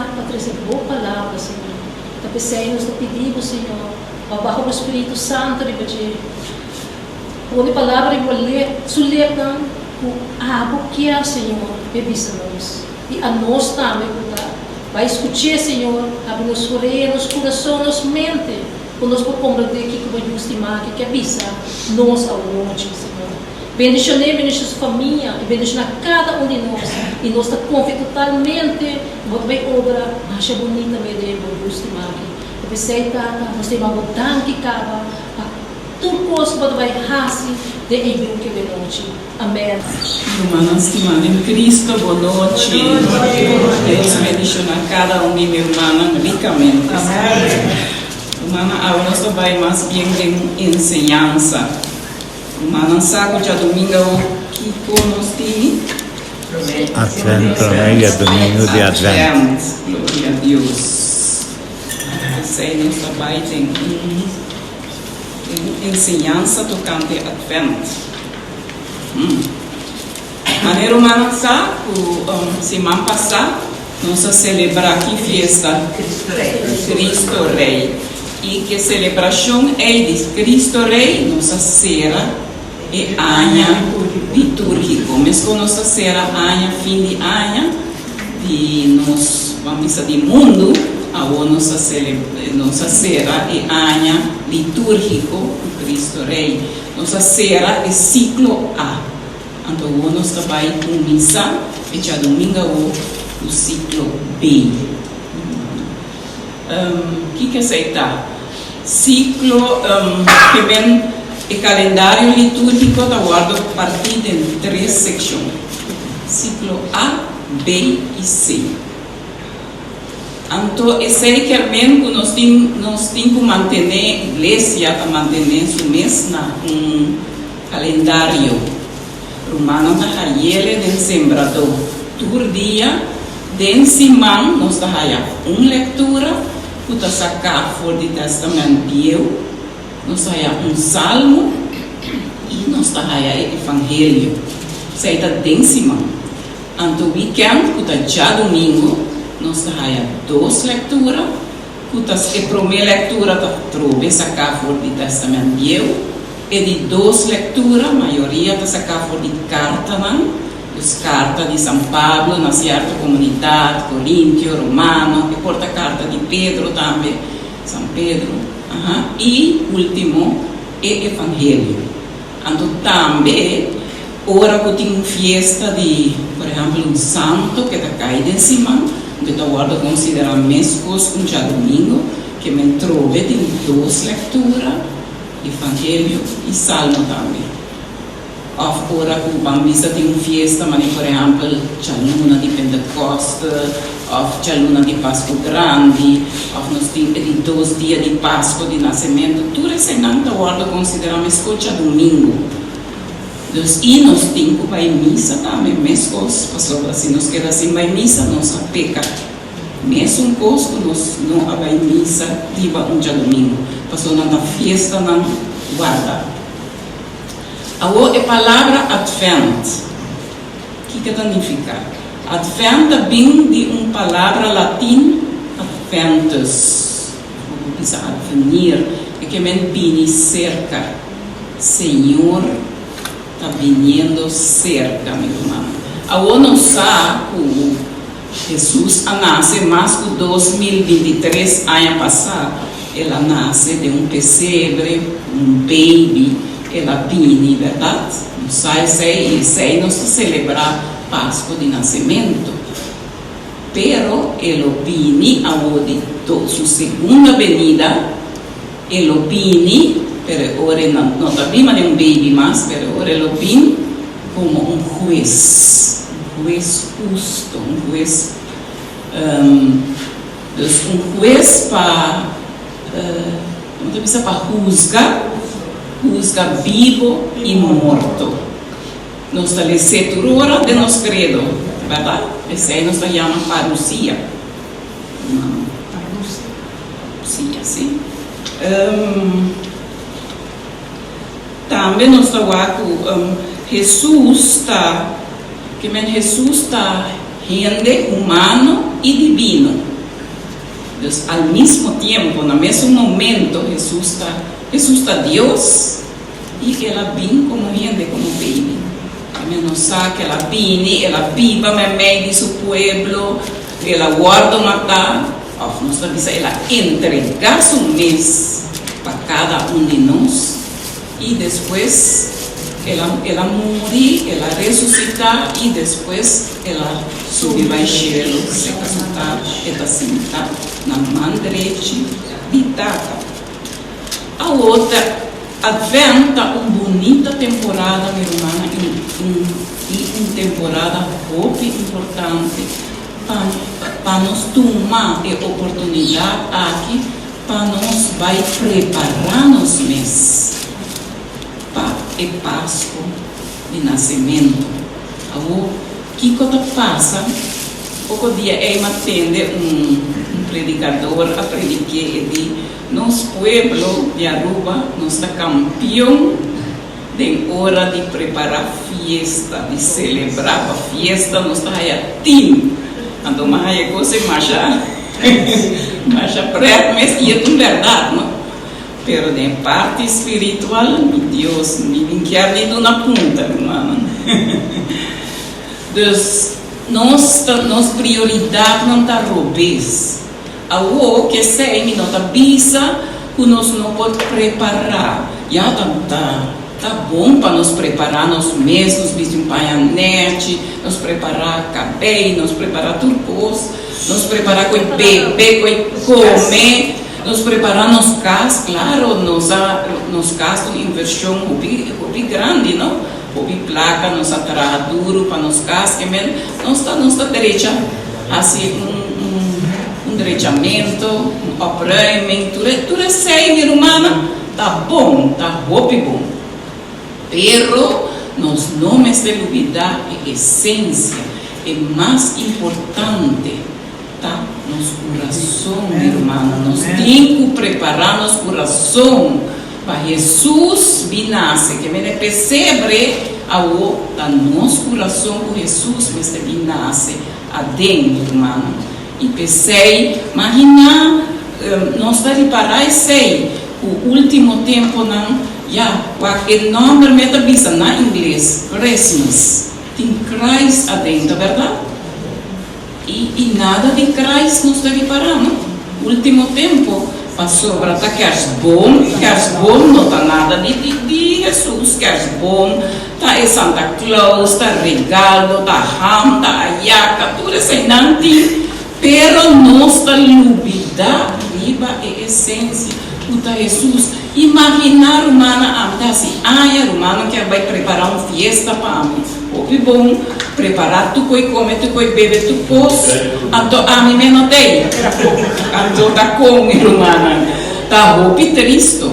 kla pa trese Bo Palabra, Señor. Ta p'esei nos ta pidi Bo, Señor, pa baha Bo Spiritu Santu riba dje. Pone palabra riba bo lep, su lepnan, ku Abo kier, Señor, p'e bisa nos. I anos tambe ku ta bai skuch'é, Señor, habri nos orea, nos kurason, nos mente, ku nos por komprendé kiko bo Yu stimá aki ke bisa nos awonochi, Señor. Bendishon'é, bendishona su famia i bendishoná kada un di nos. I nos ta konfia totalmente ku bo ta bai obra masha bunita medio bo Yu stimá aki. Ta p'esei, Tata, nos ta yama bo danki kaba pa. Tur kos ku bo ta bai hasi den e yu ke benochi. Amen. Rumannan stimá den Cristo, bo nochi. Dios bendiciona cada un di mi rumannan ricamente. Rumannan, awe nos ta bai mas bien den un enseñansa. Rumannan sa cu djadomingo awo kico nos tini? Advent, prome djadomingo di Advent. Advent, gloria a Dios. Esey nos ta bai den un. Un enseñansa tokante Atvènt. Manera rumannan sa ku siman pasá nos a selebrá ki fiesta? Kristo Rei. I ku e selebrashon ei di Kristo Rei nos a sera e aña litúrgiko. Meskos nos ta sera aña fin di aña di nos, ban bisa di mundu, awor nos ta nos a sera e aña litúrgiko ku Kristo Rei. Nos a sera e siklo A. Anto awor nos ta bai kuminsá e djadumingu awor ku siklo B. Kiko esei ta? Siklo ke men e kalendario litúrgiko ta wòrdu partí den tres sekshon, siklo A, B i C. Anto esei kier men ku nos tin nos tin ku mantené, iglesia ta mantené su mes na un kalendario. Rumannan ta hayele den sembradó tur dia. Den siman nos ta haya un lektura ku ta saká for di Tèstamènt Bieu, nos ta haya un salmo i nos ta haya e Evangelio. Esei ta den siman. Anto wikènt ku ta djadumingu nos ta haya dos lektura ku ta e promé lektura ta trobe saká for di Tèstamènt Bieu, e di dos lektura mayoria ta saká for di kartanan. Dus karta di San Pablo na sierto komunidat, Korintio, Romano, e por ta karta di Pedro tambe, San Pedro, aha, i último e Evangelio. Anto tambe ora ku tin un fiesta di, por ehèmpel, un santo ke ta kai den siman, anto e ta wòrdu konsiderá meskos un djadumingu, ke men trobe tin dos lektura, Evangelio i Salmo tambe. Òf ora ku ban bisa tin un fiesta, manera por ehèmpel djaluna di Pentekòste òf djaluna di Pasku Grandi òf nos tin e di dos dia di Pasku di Nasementu, tur eseinan ta wòrdu konsiderá meskos djadumingu. Dus i nos tin ku bai misa tambe meskos, pasobra si nos keda sin bai misa nos a peka. Mesun kos ku nos no a bai misa riba un djadumingu, pasobra nan ta fiestanan warda. Awor e palabra Advent, kiko ta nifiká? Advent ta bin di un palabra latin adventus, bo por bisa advenir, e ke men bini serka. Señor ta biniendo serka, mi ruman. Awor nos sa ku Hesus a nase mas ku 2023 aña pasá. El a nase den un pesebre, un baby, el a bini, bèrdat? Nos sa esei i esei nos ta selebrá Pasku di Nasementu. Pero e lo bini awor di su segunda benida, e lo bini, pero e ora e no ta bin manera un baby mas, pero e ora e lo bin komo un hues, un hues husto, un hues. Dus un hues pa, como ta bisa, pa huzga, huzga bibo y morto. Nos ta les'é tur ora den nos credo, berdad? Esey nos ta yama parousia. Parousia, si. Tambe nos ta wak ku Hesus ta, ke men Hesus ta hende humano i dibino. Dus al mismo tempo, na mesun momento, Jesus ta Dios i el a bin komo hende, komo baby. I nos sa ku el a bini, el a biba meimei di su pueblo, el a wòrdu matá, òf nos ta bisa el a entregá su mes pa kada un di nos, i despues el a muri, el a resusitá i despues el a subi pa shelu, serka su Tata, e ta sintá na man drechi di Tata. Awor, Advent ta un bunita temporada, mi ruman, i un temporada hopi importante pa nos tuma e oportunidat aki pa nos bai prepará nos mes pa e Pasku di Nasementu. Awor, kiko ta pasa? Poko dia ei m'a tende un predikadó a prediká e di nos pueblo di Aruba, nos ta kampeon den ora di prepará fiesta, di selebrá pa fiesta, nos ta haya 10. Anto m'a haya kos masha masha pret mes i e ta un bèrdat, no? Pero den parti spiritual, mi Dios, mi no ke ni duna punta, ruman. Dus nos prioridatnan ta robes. Awor ku esei mi no ta bisa ku nos no por prepará. Ya ta bon pa nos prepará nos mes, nos bisti un paña nèchi, nos prepará kabei, nos prepará tur kos, nos prepará ku bebe, ku kome, nos prepará nos kas, klaro, nos kas un invershon hopi, hopi grandi, no? Hopi plaka, nos a traha duru pa nos kas, ke men nos ta drecha, hasi un drechamentu, un opruiming, tur esei, mi ruman, ta bon, ta hopi bon. Pero nos no mester lubidá e esensia, e mas importante ta nos kurason, mi ruman. Nos tin ku prepará nos kurason pa Jesus bin nase, ke men e pesebre awor ta nos kurason ku Jesus mester bin nase aden, mi ruman. I p'esei, imaginá, nos ta ripará esei ku último tempunan, ya, wak e nòmber mes ta bisa na ingles, Christmas. Tin Christ aden, ta bèrdat? I nada di Christ nos ta ripará, no? Último tempu, pasobra ta kerstboom, kerstboom no ta nada di Jesus, kerstboom ta e Santa Claus, ta regalo, ta ham, ta ayaka, tur eseinan tin, pero nos ta lubidá riba e esensia, ku ta Jesus. Imaginá, ruman, ami ta hasi aña, ruman ke bai prepará un fiesta pa mi. Hopi bon, prepará tur kos kome, tur kos bebe, tur kos, anto ami mes no t'ei. Anto ta kon, mi ruman? Ta hopi tristu.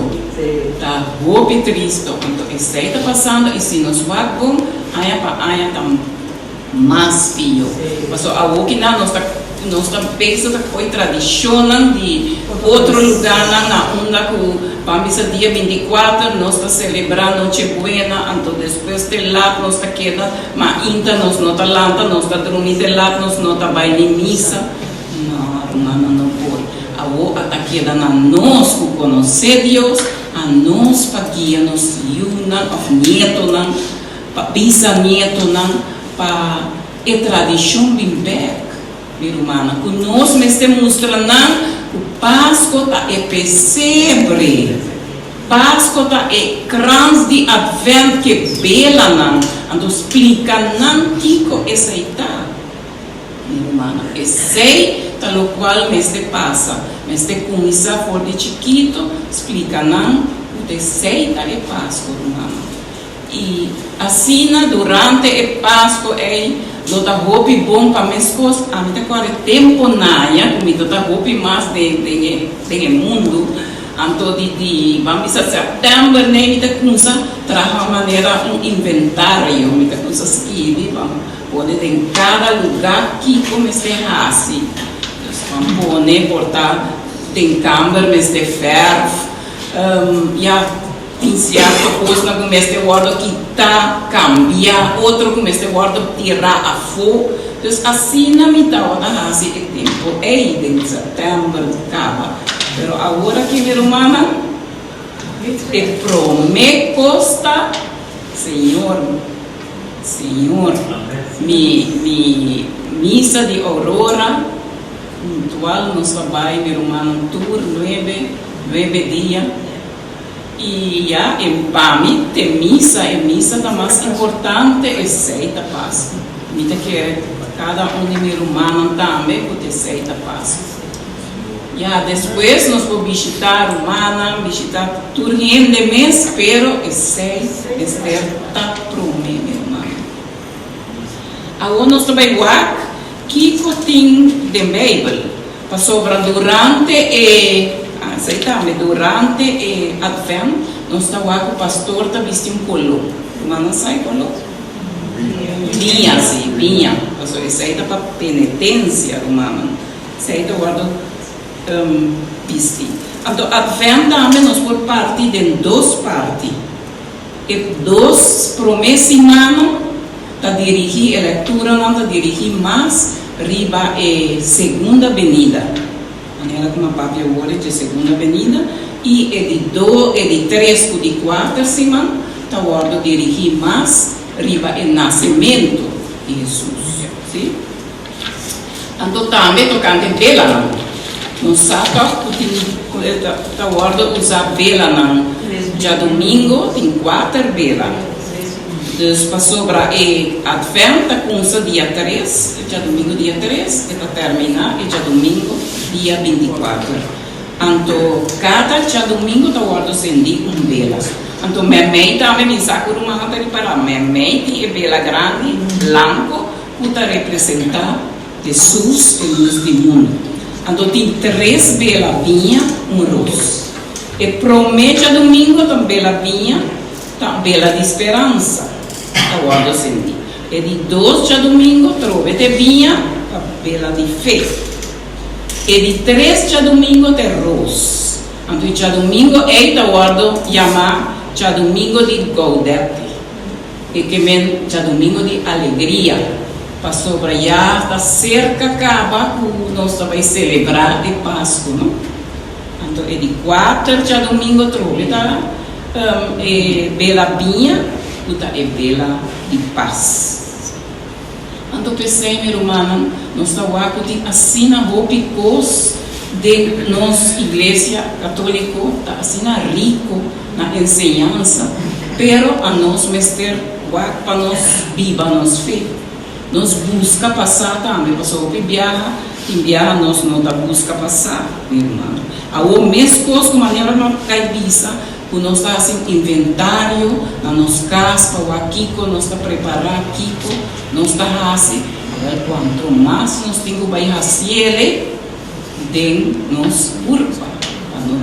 Ta hopi tristu. Anto esei ta pasando i si nos wak bon, aña pa aña ta mas pió. Paso awor ku nos ta pensa ta koi tradishonnan di otro lugánan na unda ku ban bisa dia 24 nos ta selebrá Noche Buena, anto despues te lat nos ta keda mainta, nos no ta lanta, nos ta drumi te lat, nos no ta bai ni misa. No, ruman, no por. Awor ta keda na nos ku konosé Dios, a nos pa guia nos yunan òf nietonan, pa bisanietonan, pa e tradishon bin bèk, mi ruman, ku nos mester mustra nan ku Pasku ta e pesebre. Pasku ta e krans di Advent ku belanan. Anto splika nan kiko esei ta. Mi ruman, esei ta lokual mester pasa. Mester kuminsá for di chikitu, splika nan ku esei ta e Pasku, ruman. I asina durante e Pasku ei lo ta hopi bon pa meskos ami ta kore tempu naya ku mi ta hopi mas den e mundu, anto di ban bisa sèptèmber nei mi ta kuminsá traha manera un inventario, mi ta kuminsá skirbi pa pone den kada lugá kiko mester hasi. Dus ban pone por ta den kamber mester fèrf, ya, tin sierto kosnan ku mester wòrdu kitá, kambia, otro ku mester wòrdu tirá afó. Dus asina mi tabata hasi e tempu ei den sèptèmber kaba. Pero awor aki mi rumannan, e promé kos ta, Señor, Señor, mi mi misa di ourora puntual nos ta bai mi rumannan tur nuebe nuebe dia. I ya e pa mi te misa, e misa ta mas importante, esei ta Pasku. Mi ta kere pa kada un di mi rumannan tambe ku t'esei ta Pasku. Ya despues nos por bishitá rumannan, bishitá tur hende mes, pero esei mester ta promé, mi rumannan. Awor nos ta bai wak kiko tin den Beibel. Pasobra durante e, esei tambe, durante e Advent nos ta wak ku pastor ta bisti un koló. Rumannan sa e koló? Biña, si, biña. Pasobra esei ta pa penetensia, rumannan. Esei ta wòrdu bisti. Anto Advent tambe nos por parti den dos parti. E dos promé simannan ta dirigí, e lekturanan ta dirigí mas riba e segunda benida, manera ku mi a papia awor dje segunda benida, i e di do, e di tres ku di kuater siman ta wòrdu dirigí mas riba e nasementu di Hesus. Sí. Anto tambe tokante belanan. Nos sa tòg ku tin ku ta wòrdu usá belanan djadumingu, tin kuater bela. Dus pasobra e Advent ta kumsa dia tres, djadumingu dia tres, e ta terminá e djadumingu dia binti kuater. Anto kada djadumingu ta wòrdu sendí un bela. Anto mèmei tambe mi sa ku rumannan ta ripará, mèmei tin e bela grandi, blanko, ku ta representá Hesus, e lus di mundu. Anto tin tres bela biña, un ros. E promé djadumingu ta un bela biña, ta un bela di speransa, ta wòrdu sendí. E di dos djadumingu trobe ta e biña, ta bela di fe. E di tres djadumingu ta e ros. Anto e djadumingu ei ta wòrdu yamá djadumingu di Gaudete. E ke men djadumingu di alegria, pasobra ya ta serka kaba ku nos ta bai selebrá e Pasku, no? Anto e di kuater djadumingu atrobe ta e bela biña, ku ta e bela di pas. Anto p'esei, mi rumannan, nos ta wak ku tin asina hopi kos den nos Iglesia Katóliko, ta asina riku na enseñansa, pero anos mester wak pa nos biba nos fe. Nos buska pa sa tambe, pasobra hopi biaha, tin biaha nos no ta buska pa sa, mi rumannan. Awor meskos ku manera no kai bisa ku nos ta hasi un inventario na nos kas pa wak kiko nos ta prepará, kiko nos ta hasi, awor kuantu mas nos tin ku bai hasiele, Den nos kurpa,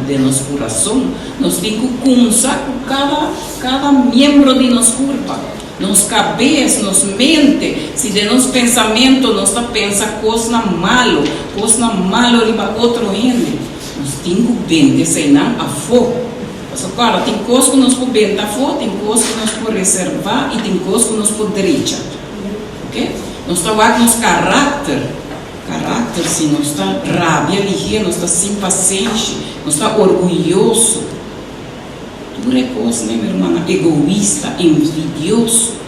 den nos kurason, nos tin ku kumsa ku kada kada miembro di nos kurpa, nos kabes, nos mente. Si den nos pensamentu nos ta pensa kosnan malu, kosnan malu riba otro hende, nos tin ku bende eseinan afó. Pasobra kòrda, tin kos ku nos por benta afó, tin kos ku nos por reservá i tin kos ku nos por drecha. Oke? Nos ta wak nos karakter. Karakter, si nos ta rabia lihé, nos ta sin pasenshi, nos ta orguyoso. Tur e kosnan, mi rumannan, egoista, envidioso,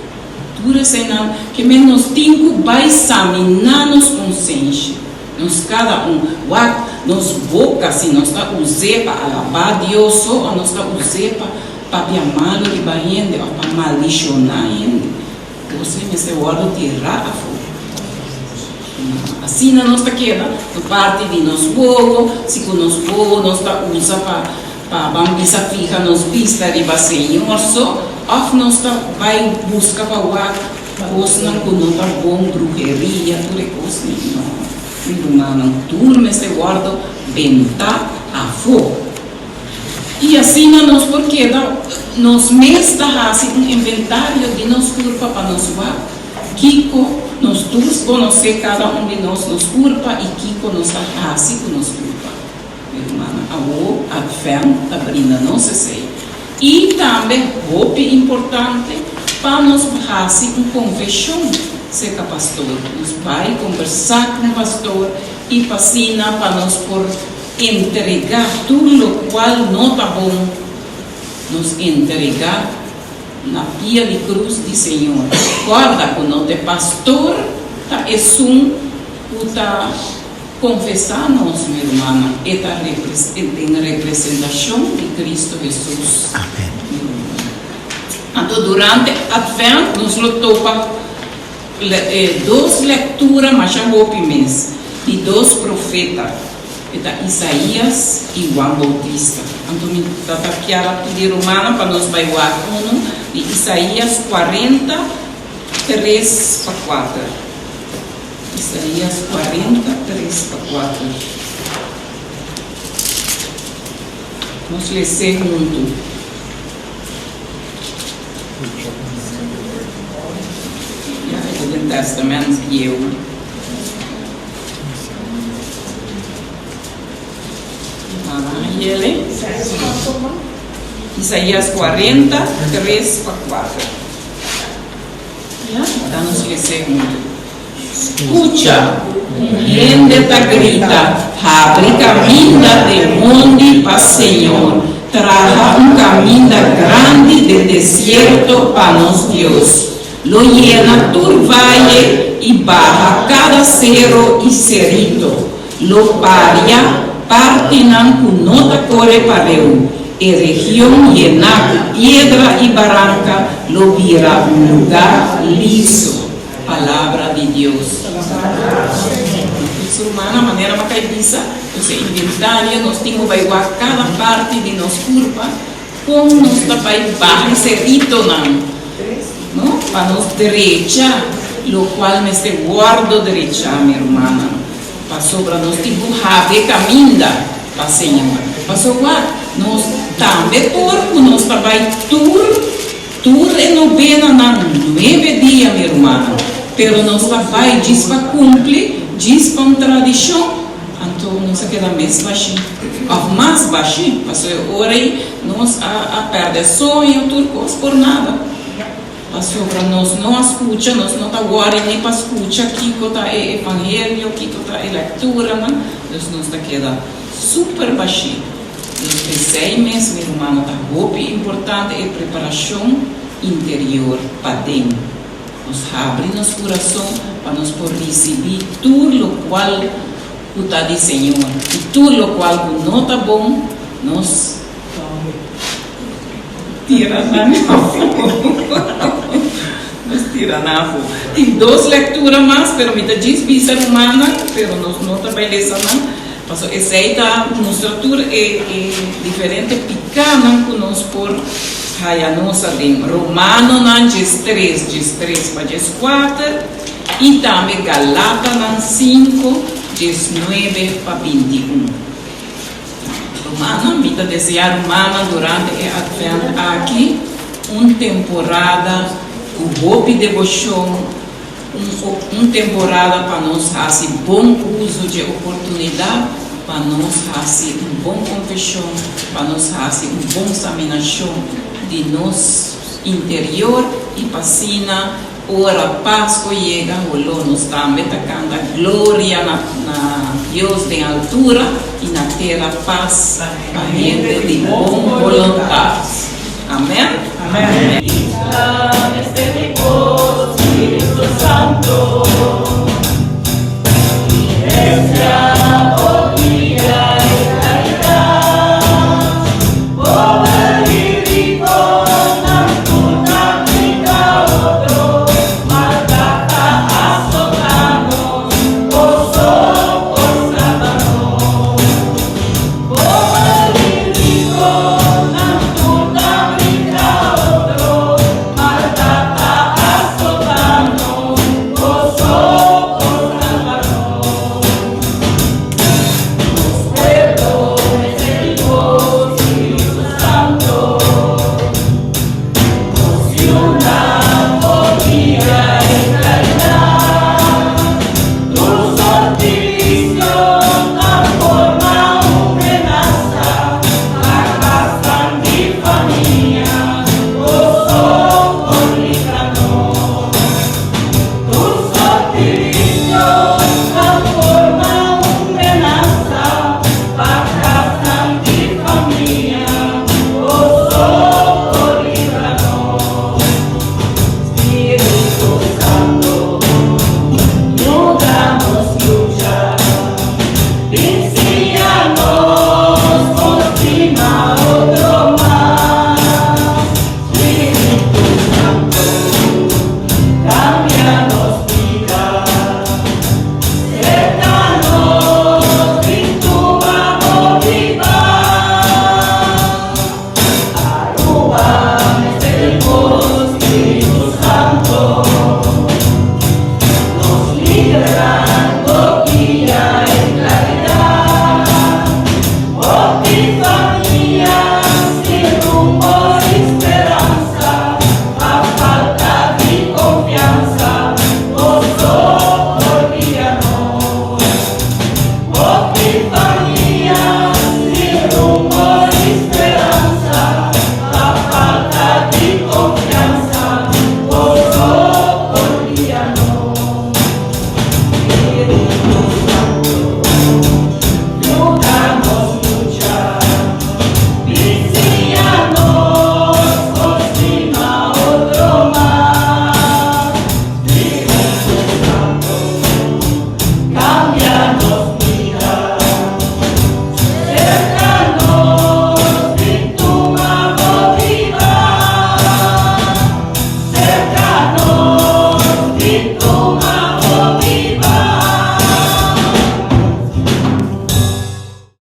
tur eseinan ke men nos tin ku bai saminá nos konsenshi, nos kada un. Wak nos boka, si nos ta us'é pa alabá Dios so o nos ta us'é pa papia malu riba hende òf pa maldishoná hende. Kosnan mester wòrdu tirá afó. Asina nos ta keda ku parti di nos wowo, si ku nos wowo nos ta usa pa pa ban bisa fiha nos bista riba Señor so, òf nos ta bai buska pa wak kosnan ku no ta bon, bruheria, tur e kosnan. No, mi rumannan, tur mester wòrdu bentá afó. I asina nos por keda nos mes ta hasi un inventario di nos kurpa pa nos wak kiko nos tur konosé kada un di nos nos kurpa i kiko nos ta hasi ku nos kurpa. Mi rumannan, awo Advent ta brinda nos esei. I tambe hopi importante pa nos hasi un konfeshon. Serka pastor. Nos bai kombersá ku pastor i pa asina pa nos por entregá tur lokual no ta bon, nos entregá na pia di krus di Señor. Kòrda ku no ta e pastor ta esun ku ta konfesá nos, mi rumannan, e ta den representashon di Kristu Hesus, mi rumannan. Anto durante Advent nos lo topa e dos lectura masha hopi mes di dos profeta, e ta Isaías y Juan Bautista. Anto mi ta ta kier a pidi rumannan pa nos bai wak unu di Isaías cuarenta, tres pa cuater. Isaías cuarenta, tres pa cuater. Nos les'é huntu. Ya, e ta den Testament Bieu. Yele. Isaías 40, 3 pa 4. Ya, dan nos lese huntu. Skucha! Un hende ta grita, Habri kaminda den mondi pa Señor, traha un kaminda grandi den desierto pa nos Dios. Lo yena tur vaye i baha kada sero i serito. Lo paria partinan ku no ta kore pareu, e region yená ku piedra i baranka lo bira un lugá liso. Palabra di Dios. Nos rumannan, manera bo a kai bisa, nos e inventario, nos tin ku bai wak kada parti di nos kurpa, kon nos ta bai baha e seritonan, no? Pa nos drecha lokual mester wòrdu drechá, mi rumannan, pasobra nos tin ku habri e kaminda pa Señor. Pasobra wak, nos tambe por ku nos ta bai tur. Tur e nobenanan nuebe dia, mi rumannan, pero nos ta bai djis pa kumpli, djis pa un tradishon, anto nos a keda mes bashí, òf mas bashí, pasobra e ora ei nos a a pèrdè soño, tur kos por nada, pasobra nos no a skucha, nos no ta wòri ni pa skucha kiko ta e evangelio, kiko ta e lekturanan, dus nos ta keda super bashí. Dus p'esei mes, mi rumannan, ta hopi importante e preparashon interior paden. Nos habri nos kurason pa nos por risibí tur lokual ku ta di Señor, i tur lokual ku no ta bon, nos tira nan afó. Nos tira nan afó. Tin dos lektura mas, pero mi ta djis bisa rumannan, pero nos no ta bai lesa nan. Pasobra esei ta mustra tur e e diferente pikánan ku nos por haya nos aden. Romanonan 13, 13 pa 14, i tambe Galatanan 5, 19 pa 21. Rumannan, mi ta deseá rumannan durante e Advent aki un temporada ku hopi deboshon, Un temporada pa nos hasi bon uso dje oportunidat pa nos hasi un bon konfeshon, pa nos hasi un bon saminashon di nos interior i pa asina ora Pasko yega holó nos tambe ta kanta Gloria na Dios den altura i na tera pas pa hende di bon boluntat.